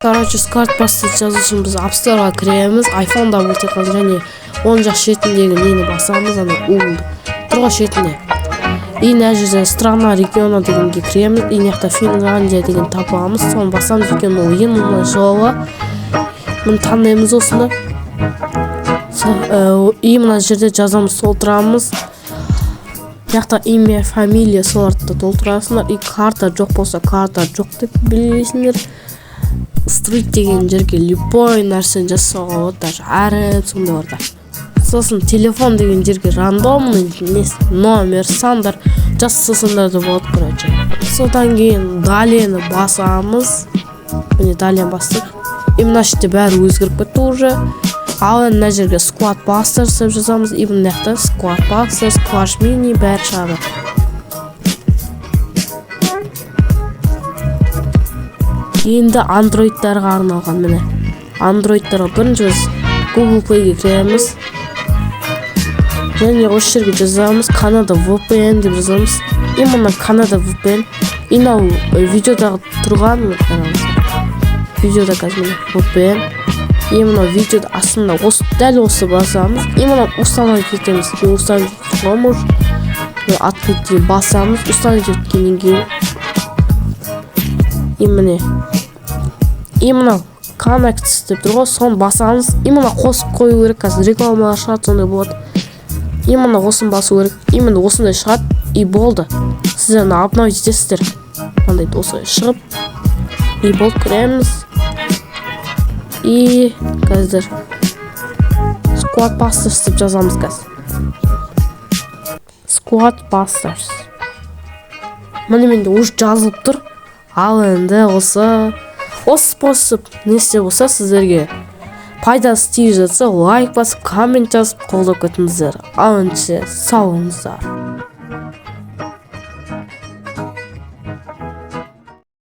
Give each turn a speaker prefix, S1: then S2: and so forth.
S1: Короче, Squad Busters жазу үшін біз App Store'ға кіреміз. iPhone'да өте қалды және оң жақ шетіндегі нені басамыз, ана угол тұр ғой шетінде. И мына жерден «Страна региона» дегенге кіреміз. И мына жақта «Финляндия» деген табамыз, соны басамыз, өйткені ол ең оңай жолы. Міне, таңдаймыз осыны. И мына жерде жазамыз, толтырамыз. Мына жақта имя, фамилия, соларды да толтырасыңдар. И карта жоқ болса, карта жоқ деп белгілейсіңдер. «Стрит» деген жерге любой нәрсені жасауға болады, даже әріп сондайларда. Сосын «Телефон» деген жерге рандомный номер, сандар жазсаңдар да болады, короче. Содан кейін «Далее»ні басамыз. Міне, «Далее» бастық. И мына жерде бәрі өзгеріп кетті уже. Ал енді мына жерге Squad Busters деп жазамыз. И мына жақта Squad Busters, Clash Mini, бәрі шығады. Енді андроидтарға арналған. Міне, андроидтарға бірінші біз Google Playге кіреміз және осы жерге жазамыз, Канада VPN деп жазамыз. И мына Канада VPN, и мынау видеодағы тұрған, қараңыздар, видеода қазір, міне, VPN. И мынау видеода астында осы, дәл осы басамыз. И мынау «Установить» етеміз. Мен установить етіп қойғанмын уже. «Открыть» деген басамыз. Установить еткеннен кейін, и міне, и мынау «Connect» деп тұр ғой, соны басамыз. И мына қосып қою керек, қазір рекламалар шығады, сондай болады. И мына осыны басу керек. Именно осындай шығады, и болды. Сіздер мына обновить етесіздер, мынандай осылай шығып, и болды, кіреміз. И қазір Squad Busters деп жазамыз. Қазір Squad Busters, міне, менде уже жазылып тұр. Ал енді осы способ не істеп болса, сіздерге пайдасы тиіп жатса, лайк басып, коммент жазып, қолдап кетіңіздер. Ал ендеше, сау болыңыздар.